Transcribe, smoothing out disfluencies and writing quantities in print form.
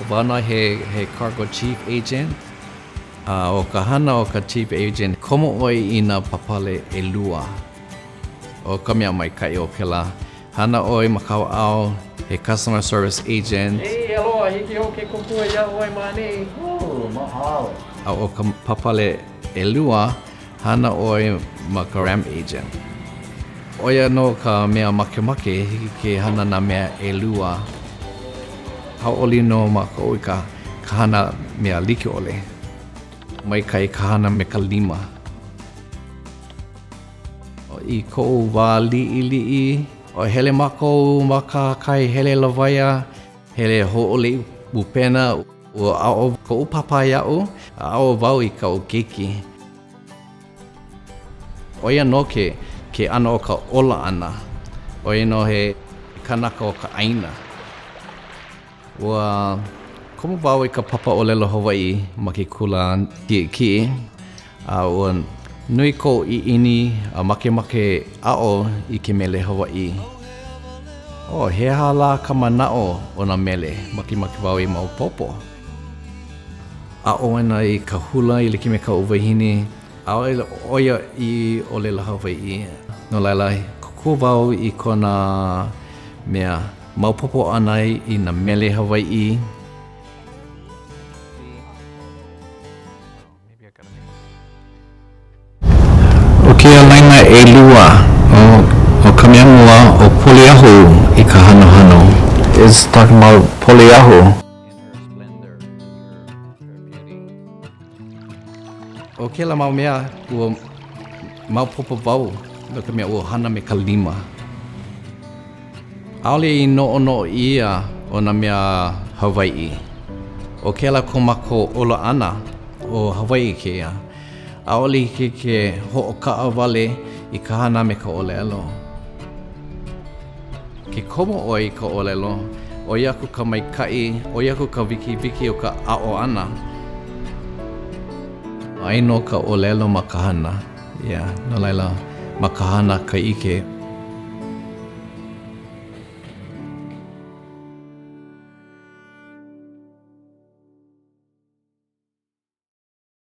Wau nō he, he cargo chief agent. A ʻo ka hana o ka chief agent, komo ʻoe i nā pāpale ʻelua. ʻO ka mea maikaʻi o kēlā, hana ʻoe ma ka ʻaoʻao, he customer service agent. Hey, aloha, hiki hou ke kōkua iā ʻoe ma ʻaneʻi. Oh, mahalo. A ʻo ka pāpale ʻelua, hana ʻoe ma ka ramp agent. ʻO ia nō ka mea makemake, hiki ke hana nā mea ʻelua. Hauʻoli nō mākou i ka ka hana mea like ʻole. Maikaʻi ka hana me ka lima. I koʻu wā liʻiliʻi, hele mākou ma kahakai, hele lawaiʻa, hele hōʻole ʻupena. Ua aʻo koʻu pāpā iaʻu, a aʻo wau i kaʻu keiki. ʻO ia nō ke ke ʻano o ka ola ʻana, ʻo ia nō he kanaka o ka ʻāina. Ua komo wau i ka papa ʻōlelo Hawaiʻi ma ke kula kiʻekiʻe, a ua nui koʻu ʻiʻini a makemake aʻo i ke mele Hawaiʻi. Oh, he aha lā ka manaʻo o nā mele? Makemake wau i maopopo. Aʻo ana i ka hula e like me kaʻu wahine, ʻaʻole ʻo ia i ʻōlelo Hawaiʻi. No laila, kōkua wau i kona mea maopopo ʻana i nā mele Hawaiʻi. ʻO kēia laina ʻelua, ʻo ka mea mua, ʻo Poliahu i ka hanohano. Is talking about Poliahu. ʻO kēlā mau mea, ua maopopo wau no ka mea ua hana me ka lima. ʻAʻole i noʻonoʻo ʻia o nā mea Hawaiʻi. ʻO kēlā ko mākou ola ʻana, ʻo Hawaiʻi kēia. ʻAʻole hiki ke hoʻokaʻawale i ka hana me ka ʻōlelo. Ke komo ʻoe i ka ʻōlelo, ʻoi aku ka maikaʻi, ʻoi aku ka wikiwiki o ka aʻo ʻana. Aia nō ka ʻōlelo ma ka hana, yeah, no laila, ma ka hana ka ʻike.